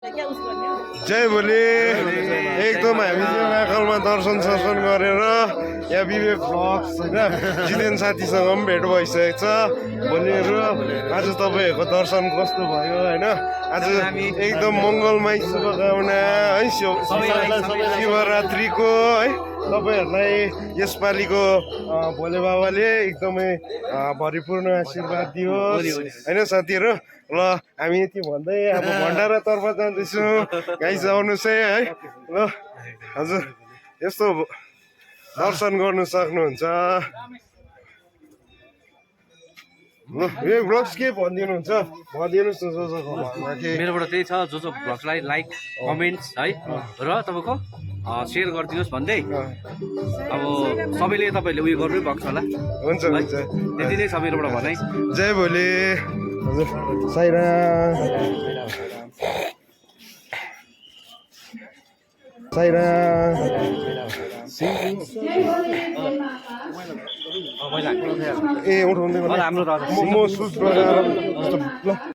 जय भोले एकदम हामी चाहिँ महाकालमा दर्शन सर्शन गरेर यहाँ विवेक ब्लग्स होइन जितेन साथीसँग पनि भेट भइसकेको छ भोलिहरू आज तपाईँहरूको दर्शन कस्तो भयो होइन आज एकदम मङ्गलमय शुभकामना है शिवरात्रिको है तपाईँहरूलाई यसपालिको भोले बाबाले एकदमै भरिपूर्ण आशीर्वाद दियोस् होइन साथीहरू ल हामी यति भन्दै अब भण्डारातर्फ जाँदैछौँ गाइस आउनुहोस् है ल हजुर यस्तो दर्शन गर्नु सक्नुहुन्छ ल यो ब्लग्स के भनिदिनुहुन्छ भनिदिनुहोस् न मेरोबाट त्यही छ जो ब्लग्सलाई लाइक कमेन्ट्स है र तपाईँको सेयर गरिदिनुहोस् भन्दै अब सबैले तपाईँहरूले उयो गर्नु भएको छ होला हुन्छ हुन्छ त्यति नै छ मेरोबाट भनाइ जय भोले हजुर साईराम साईराम ए उठाउँदै हाम्रो म सुट लगाएर ल